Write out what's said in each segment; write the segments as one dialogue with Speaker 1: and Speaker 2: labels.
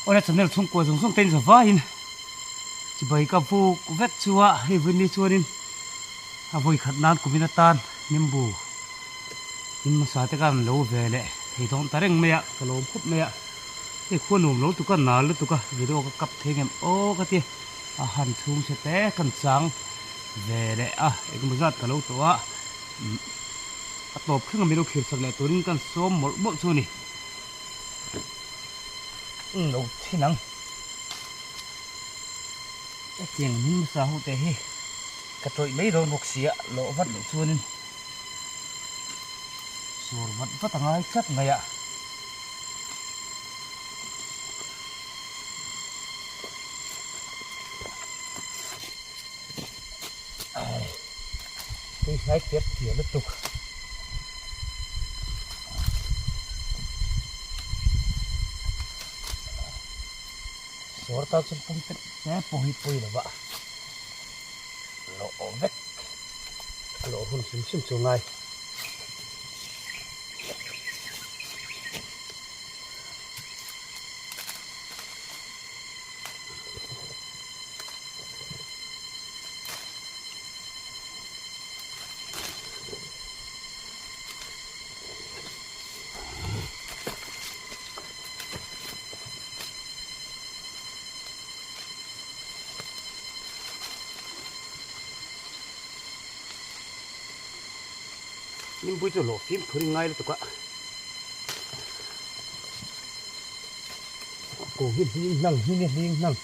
Speaker 1: Awle channel chhungkua zawng zawng te in za vaiin chibai ka vuk vek chu a, hei vawiin chuanin a vawi khat nan kumin atan nimbu in hmasa te khan lo ve leh thei dawn ta reng mai a, ka lawm khawp mai a, hei khua nuam lo tuk a nal lutuk a video ka kap thei ngem aw ka ti a han chhung che te kan chang ve leh a engemaw zat ka lo tawh a a tawp thleng a milo thlir chak leh turin kan sawm mawlh mawlh chu a ni. Lo thin ang. Hetiang hming hmasa ho te hi ka tawih mai dawn bawk sia lawh vat loh chuanin sur vat vat a ngai tlat mai a. Tui hnai tep tia lutuk. Sawr ta chu pum te te pawh hi pawi lo va lawh awm vek a lawh hun hrim hrim chu ngai. Nimpui chu hlawh fim phur in ngai lutuk a ko hi hling hnang hling hi hling hnang.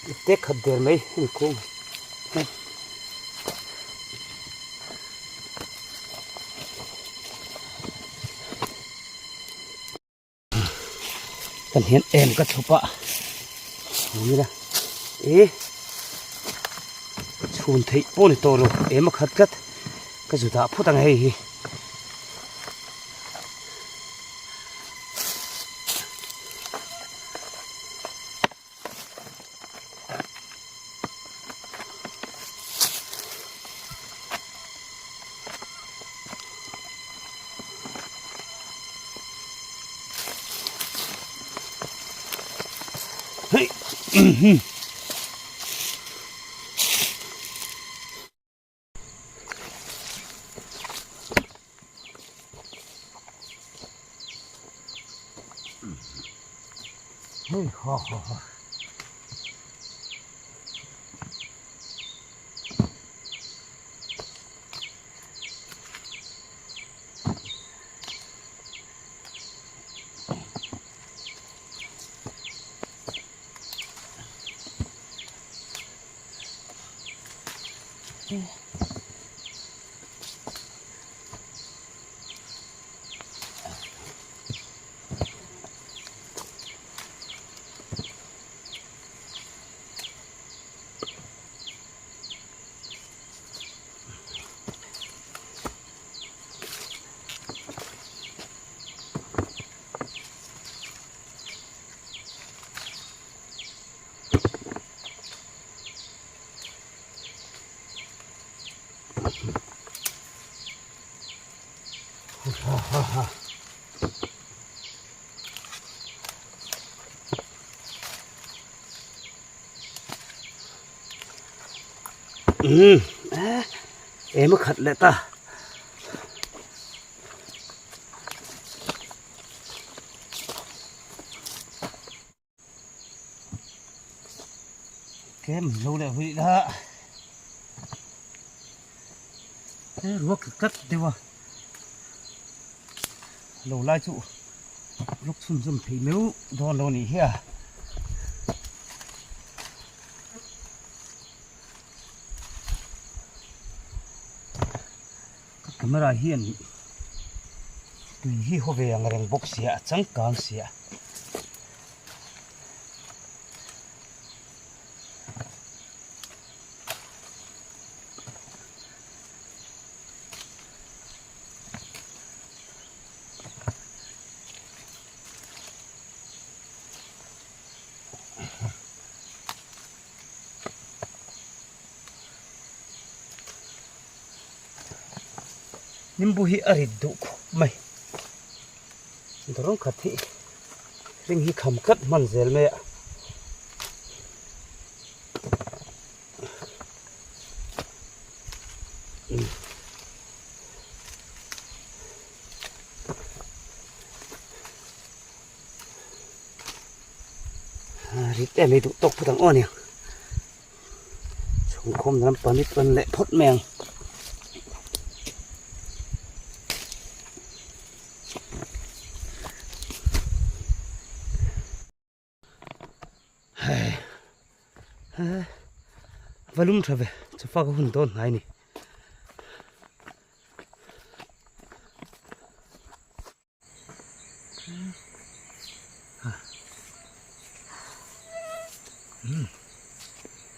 Speaker 1: Ipte khat der mai hemi kawng hi. Kan hian em ka chhup a ni la e chhun theih pawh ni tawh lo em a khat tlat ka zu dah phawt ang hei hi. Hei Hei ha ha ha. Umm em a khat leh ta. Tlem zo leh huih la he ruak tlat deuh a lo lai chu luk chhunzawm thei meuh dawn lo nih hi a. Camera hian. Tui hi haw ve ang reng bawk sia, a changkang sia. Nimbu hi a rit duh khawp mai dawrng khat hi ring hi kham tlat hman zel mai a. Rit em hi duh tawk phawt ang aw nia chhungkhawm lam pahnih rawn leh phawt mai ang. Hei va lum tha ve chawfak a hun dawn hnai a ni.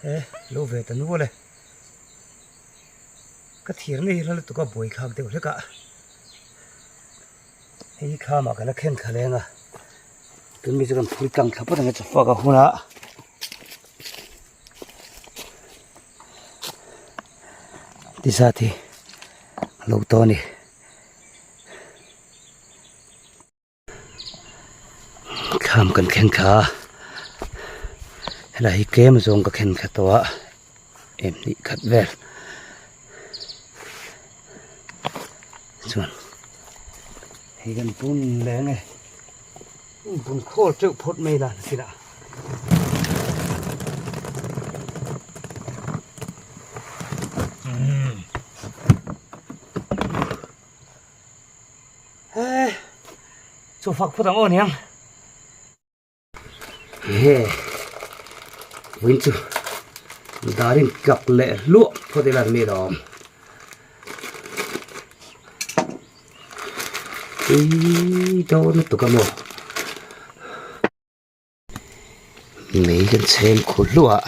Speaker 1: He lo ve ta nual e ka thir na hi hla lutuk a buai thlak deuh hlek a hei hi kham ah ka la khen thla leng a tun mi chu kan phur tlang thla phawt ang e chawfak a hun a. Tizat hi a lo tawh a ni. Thlam kan khen thla a helai hi tlem zawng ka khen thla tawh a em hnih khat vel chuan hei kan bun leh ang e bun khawl teuh phawt mai la nakinah. He chu fak phawt ang aw niang he vawiin chu darin tlak leh hluah phawt ila an mi lawm ih dawn lutuk a maw. Mei kan chhem khur hluah a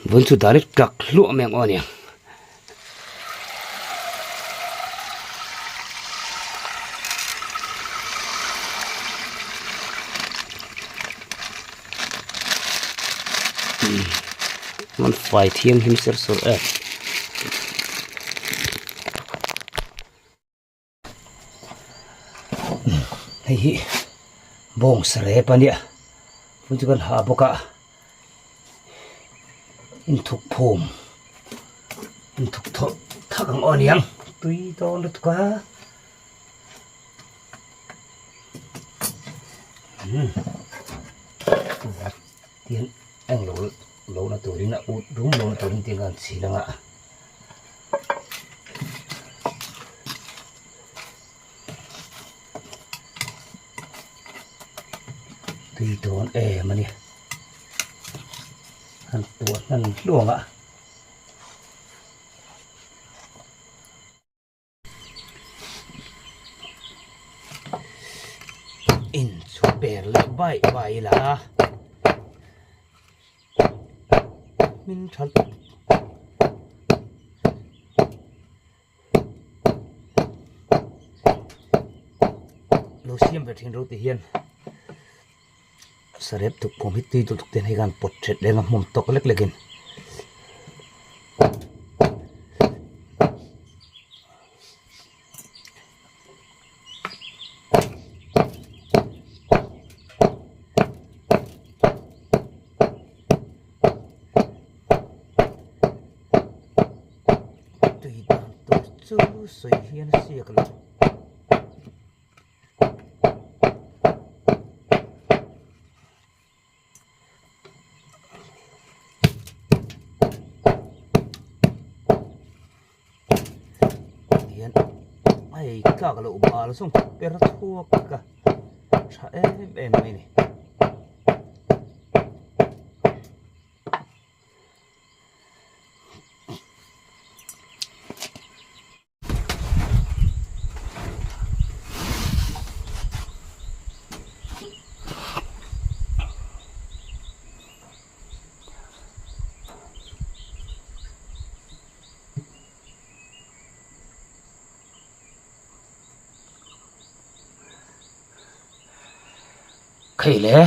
Speaker 1: vawiin chu dan hi tlak hluah mai ang aw aniang. An fai thianghlim ser sawr em. Hei hi bawng sarep a nia phun chu kan ha bawk a inthuk phum inthuk thawh thak ang aw aniang tui dawn lutuk a tin englo lo na turin a ut rum lo na turin tin kan chhil ang a. Tui dawn em a ni han tuah hnan hluang a. In chu per leh bai bai ila hming tha lo siam ve thin ro ti hian sarep tuk pawm hi tui duh tuk ten hei khan pawt thet reng a hmawm tawk lek lek in. Tui dan tur chu sawi hian a siak lo. Hian hei tlak loh bal zawng per chhuak a tha em em mai a ni. Khei le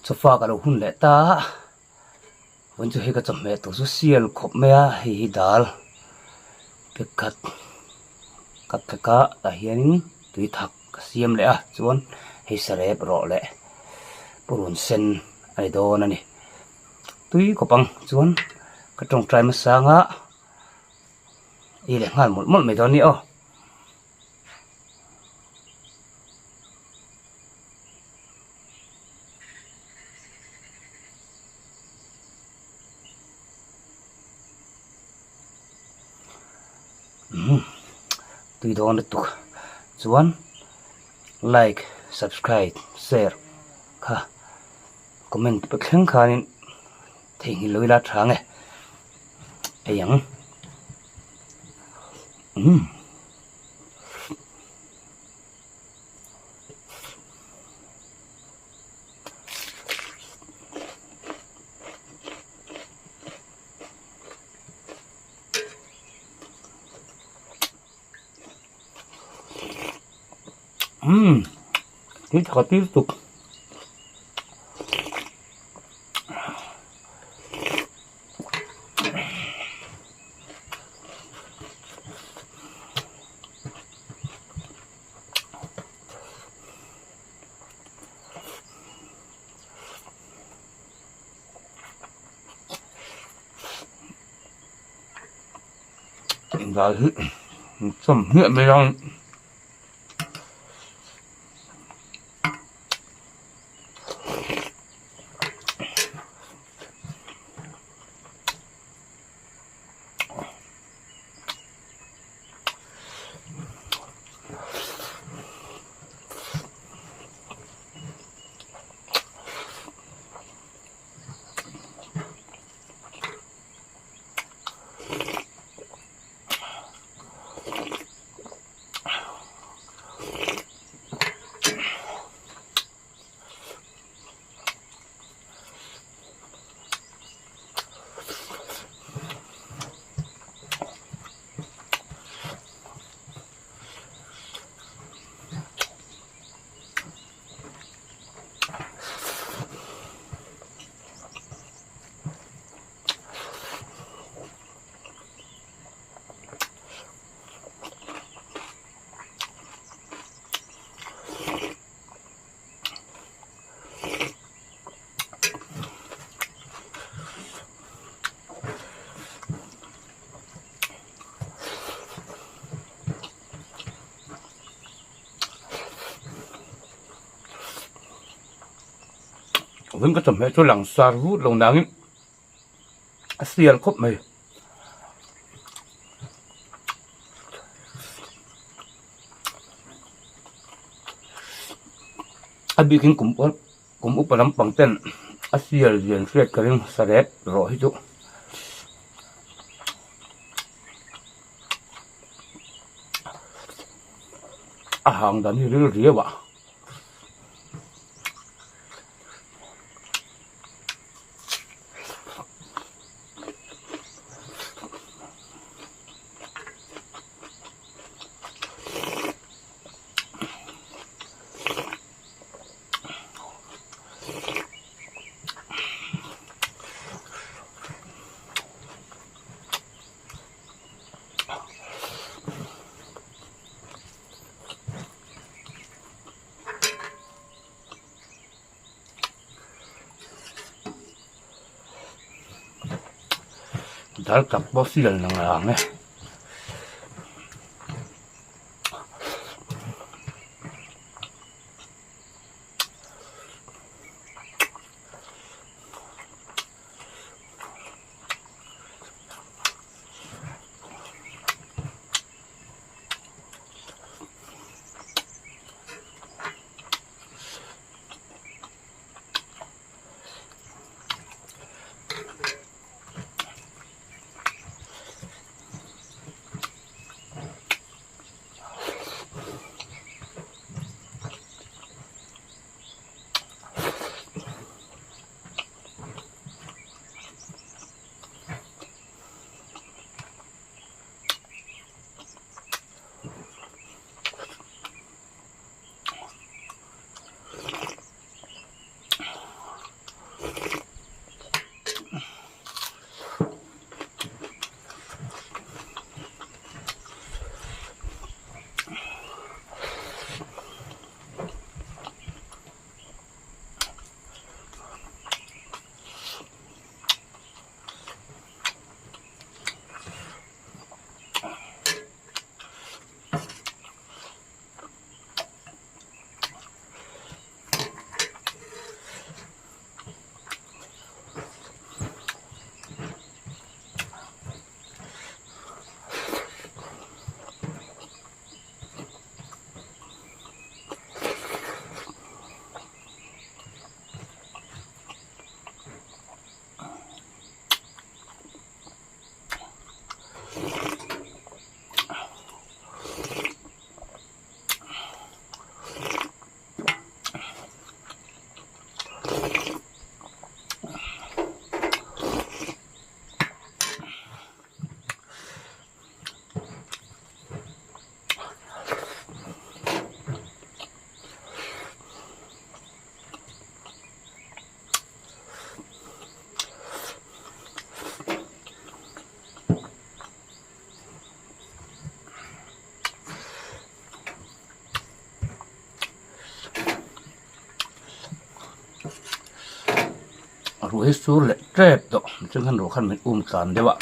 Speaker 1: chawfa ka lo hun leh ta a vawiin chu hei ka chawhmeh tur chu sial khawp mai a hei hi dal pakhat ka phek a tah hianin tui thak ka siam leh a chuan hei sarep rawh leh purun sen a ni dawn a ni tui khawp ang chuan ka tawngtai hmasa ang a ei leh nghal mawlh mawlh mai dawn a ni aw. Umm tui dawn lutuk chuan like subscribe share kha comment te pawh thleng khanin theihnghilh lo ila tha ang e ei ang umm. Umm tui tha tir tuk. Dal hi chawm hmiah mai ang. Vawin ka chawhmeh chu lang sar vut lo nangin a sial khawp mai. A bikin kum kum upa lampang ten a sial lian hriat ka ring sarep rawh hi chu. A hang dan hi ril riau ah. Dal tak pawh sial na ngang e. Ruah hi sur leh tep tawh chuan khan ruah khan min um tlan deuh a.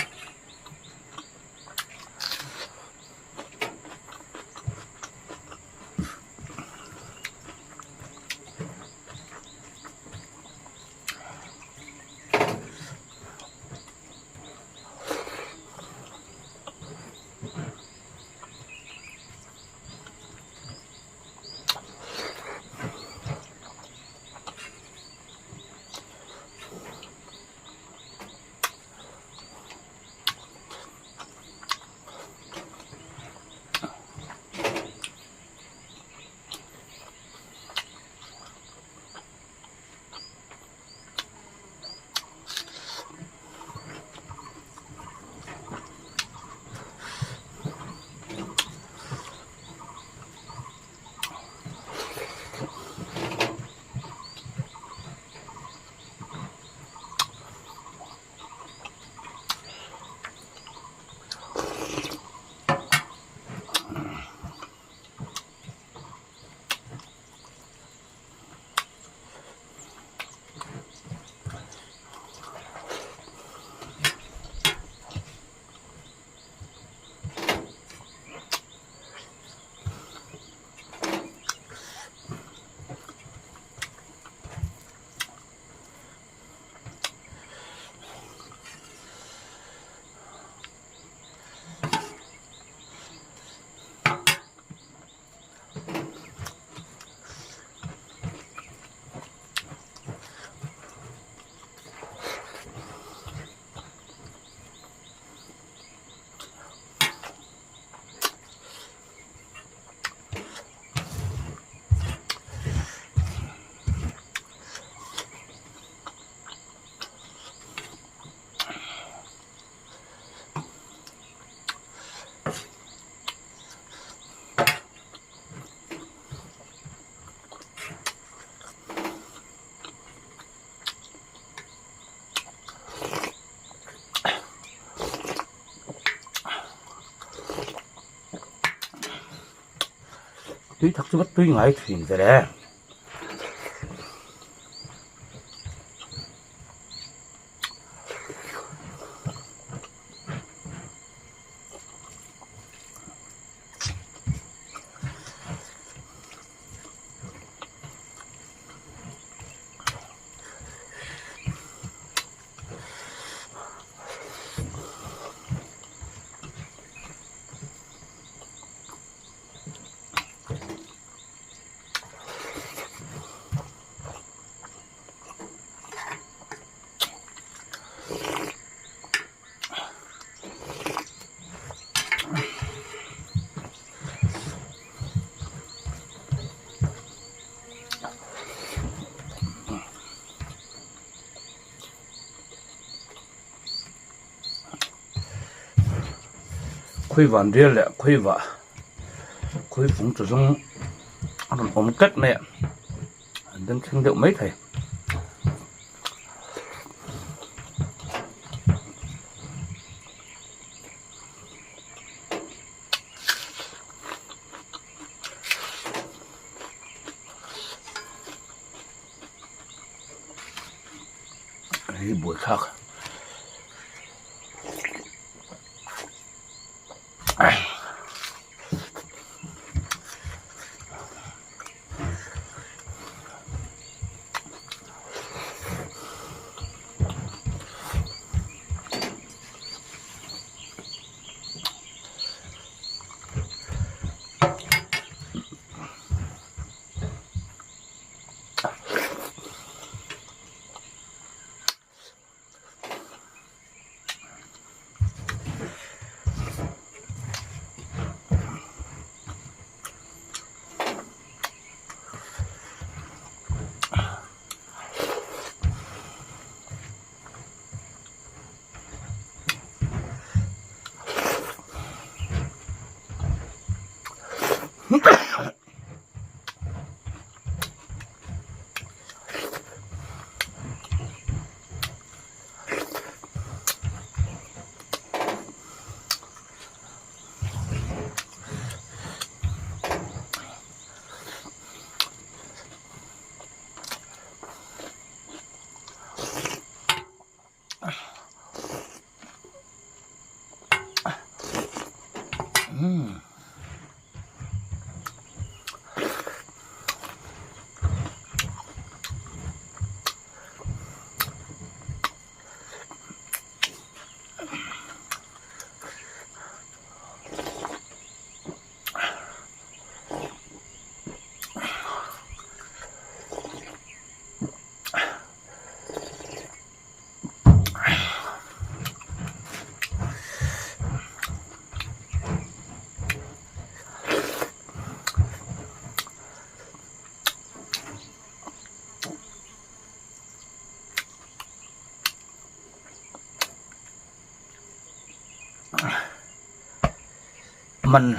Speaker 1: Tui tak chu va tui ngai thin ve le. Khawivan rial leh khawiva khawivung chu zawng a rawn awm tlat mai a an bengchheng deuh mai thei. Hei buaithlak Man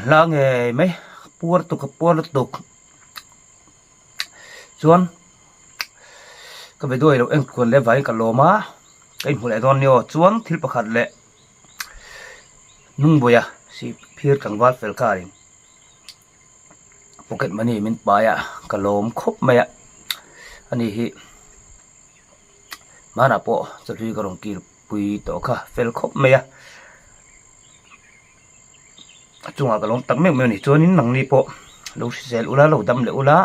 Speaker 1: hla ngei mai puar tuk a puar lutuk chuan ka be duai loh engkuan leh vangin ka lawm a ka inhmu leh dawn nia aw chuan thil pakhat leh hnungbuaia sih phir tlangval fel karin pocket money min pai a ka lawm khawp mai a ani hi hmanah pawh chawhlui ka rawn kil pui tawh kha fel khawp mai a a chungah ka lawm tak meuh meuh a ni chuanin nangni pawh lo hrisel ula lo dam leh ula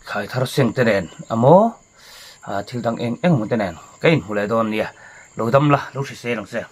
Speaker 1: thlai thar seng te nen amaw ah thil dang eng eng te nen ka inhmu leh dawn nia lo dam la lo hrisel ang che.